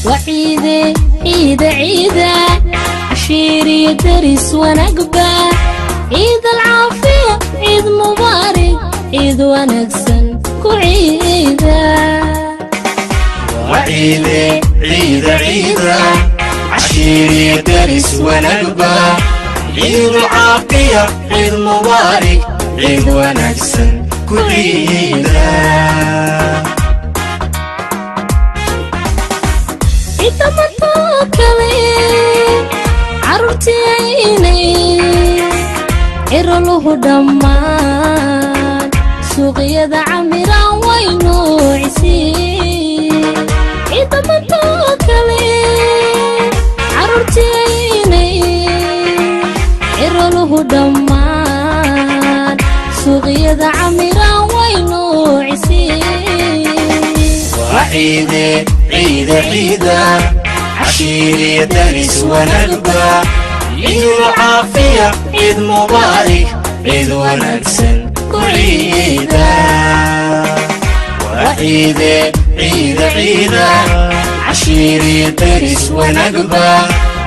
Waciide, ciida, ciida, cashiiriyo deris wanaagba. Ciid alcaafiya, ciid mubaarig, ciid wanaagsan ku ciida. Waciide, ciida, ciida, cashiiriyo deris wanaagba. Ciid caafiya, ciid mubaarig, ciid wanaagsan ku ciida. Ciidamadoo kale carruurtiaynay ciroluhu dhammaan suuqyada camiraan way noocisiin. Ciidamadoo kale carruurtiaynay ciroluhu dhammaan suuqyada camiraan way noocisiin. Waciide, ciida, ciida, cashiiriyo deris wanaagba. Ciid caafiya, ciid mubaarig, ciid wanaagsan ku ciida. Waciide, ciida, ciida, cashiiriyo deris wanaagba.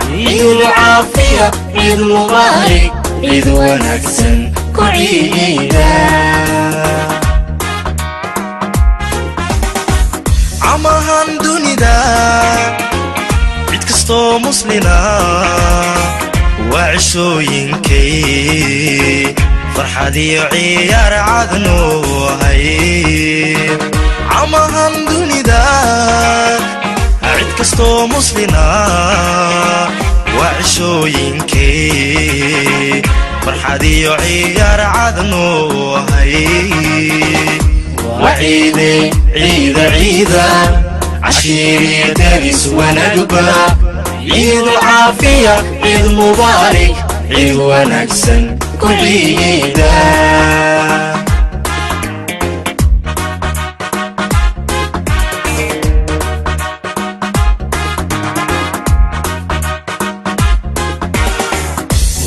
Ciid caafiya, ciid mubaarig, ciid wanaagsan ku ciida. Camahan dunida cid kastoo muslina waa cishooyinkay farxad iyo ciyaar cadnu ahay. Camahan dunida cid kastoo muslina waa cishooyinkay farxad iyo ciyaar cadnu ahay. Waciide, ciida, ciida, cashiiriyo deris wanaagba. Ciid caafiya, ciid mubaarig, ciid wanaagsan ku ciida.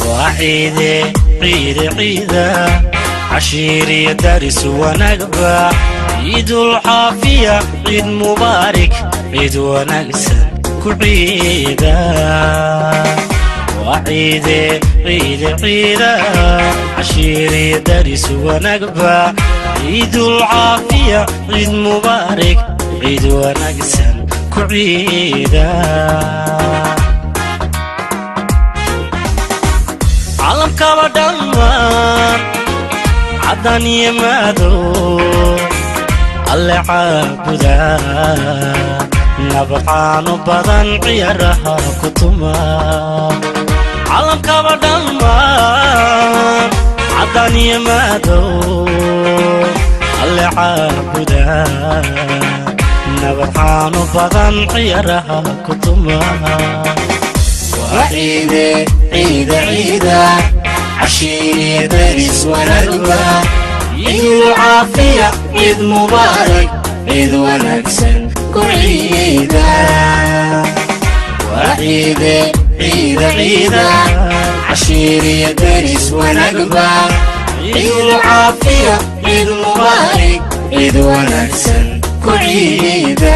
Waa ciide, ciide, ciida, cashiiriyo daris wanaagba. Ciidul caafiya, ciid mubaarig, ciid wanaagsan ku ciida. Waa ciide, ciide, ciida, cashiiriyo daris wanaagba. Ciidul caafiya, ciid mubaarig, ciid wanaagsan ku ciida. Caalamkaba dhammaan caddan iyo madow alle caabuda, nabcaanu badan ciyaaraha ku tuma. Caalamkaba dhammaan caddan iyo madow alle caabuda, nabcaanu badan ciyaaraha ku tuma. Waciide, ciida, ciida, cashiiriyo deris wanaagba. Ciid caafiya, ciid mubaarig, ciid wanaagsan ku ciida. Waciide, ciida, ciida, cashiiriyo deris wanaagba. Ciid caafiya, ciid mubaarig, ciid wanaagsan ku ciida.